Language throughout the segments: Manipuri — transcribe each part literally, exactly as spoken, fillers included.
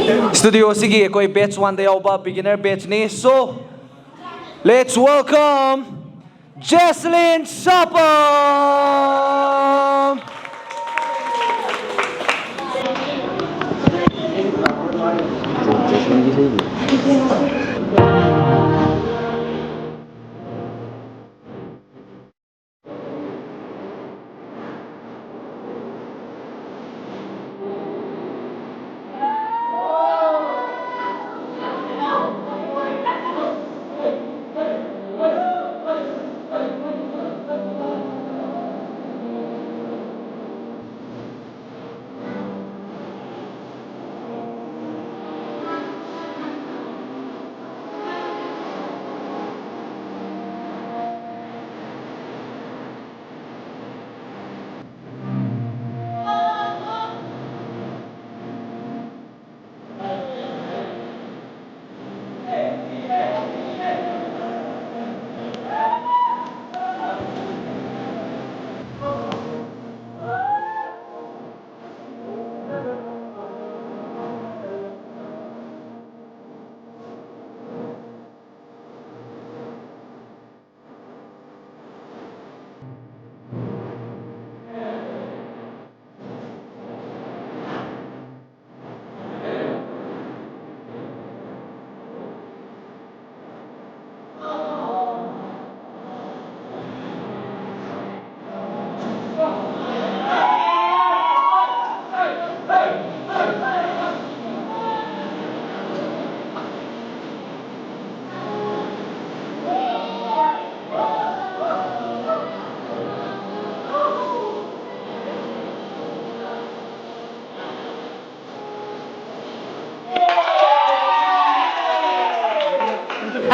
Studio ꯑꯁꯤꯒꯤ ꯑꯩꯈꯣꯏ batch one ꯗ ꯌꯥꯎꯕ beginner batch ꯅꯤ꯫ So, let's welcome Jesselyn Sapam!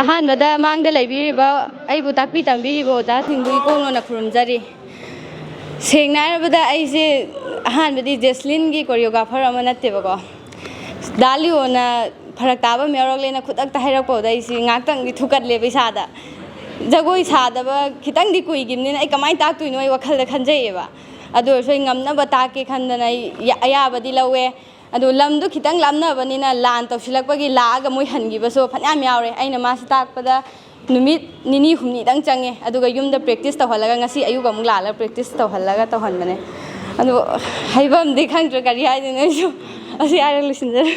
ꯑꯍꯥꯟꯕꯗ ꯃꯥꯡꯗ ꯂꯩꯕꯤꯔꯤꯕ ꯑꯩꯕꯨ ꯇꯥꯛꯄꯤ ꯇꯝꯕꯤꯔꯤꯕ ꯑꯣꯖꯥꯁꯤꯡꯕꯨ ꯏꯀꯣꯛꯅꯅ ꯈꯨꯔꯨꯝꯖꯔꯤ꯫ ꯁꯦꯡꯅ ꯍꯥꯏꯔꯕꯗ ꯑꯩꯁꯦ ꯑꯍꯥꯟꯕꯗꯤ ꯖꯦꯁꯂꯤꯟꯒꯤ choreographer ꯑꯃ ꯅꯠꯇꯦꯕꯀꯣ꯫ ꯗꯥ ꯂꯤꯑꯣꯅ ꯐꯔꯛ ꯇꯥꯕ ꯑꯃ ꯌꯥꯎꯔꯛꯂꯦꯅ ꯈꯨꯗꯛꯇ ꯍꯥꯏꯔꯛꯄꯗ ꯑꯩꯁꯦ ꯉꯥꯛꯇꯪꯗꯤ ꯊꯨꯀꯠꯂꯦꯕ ꯏꯁꯥꯗ꯫ ꯖꯒꯣꯏ ꯁꯥꯗꯕ ꯈꯤꯇꯪꯗꯤ ꯀꯨꯏꯈꯤꯕꯅꯤꯅ ꯑꯩ ꯀꯃꯥꯏꯅ ꯇꯥꯛꯇꯣꯏꯅꯣ ꯑꯩ ꯋꯥꯈꯜꯗ ꯈꯟꯖꯩꯌꯦꯕ꯫ ꯑꯗꯨ ꯑꯣꯏꯔꯁꯨ ꯑꯩ ꯉꯝꯅꯕ ꯇꯥꯛꯀꯦ ꯈꯟꯗꯅ ꯑꯩ ꯌꯥ-, ꯑꯌꯥꯕꯗꯤ ꯂꯧꯋꯦ꯫ ꯑꯗꯣ ꯂꯝꯗꯣ ꯈꯤꯇꯪ ꯂꯥꯞꯅꯕꯅꯤꯅ ꯂꯥꯟ ꯇꯧꯁꯤꯜꯂꯛꯄꯒꯤ ꯂꯥꯛꯑꯒ ꯃꯣꯏ ꯍꯟꯈꯤꯕꯁꯨ ꯐꯅꯌꯥꯝ ꯌꯥꯎꯔꯦ꯫ ꯑꯩꯅ ꯃꯥꯁꯤ ꯇꯥꯛꯄꯗ ꯅꯨꯃꯤꯠ ꯅꯤꯅꯤ ꯍꯨꯝꯅꯤꯗꯪ ꯆꯪꯉꯦ, ꯑꯗꯨꯒ ꯌꯨꯝꯗ ꯄ꯭ꯔꯦꯛꯇꯤꯁ ꯇꯧꯍꯜꯂꯒ ꯉꯁꯤ ꯑꯌꯨꯛ ꯑꯃꯨꯛ ꯂꯥꯛꯍꯜꯂꯒ ꯄ꯭ꯔꯦꯛꯇꯤꯁ ꯇꯧꯍꯜꯂꯒ ꯇꯧꯍꯟꯕꯅꯦ꯫ ꯑꯗꯣ ꯍꯥꯏꯐꯝꯗꯤ ꯈꯪꯗ꯭ꯔꯦ, ꯀꯔꯤ ꯍꯥꯏꯗꯣꯏꯅꯣ, ꯑꯩꯁꯨ ꯑꯁꯤ ꯍꯥꯏꯔꯒ ꯂꯣꯏꯁꯤꯟꯖꯔꯦ꯫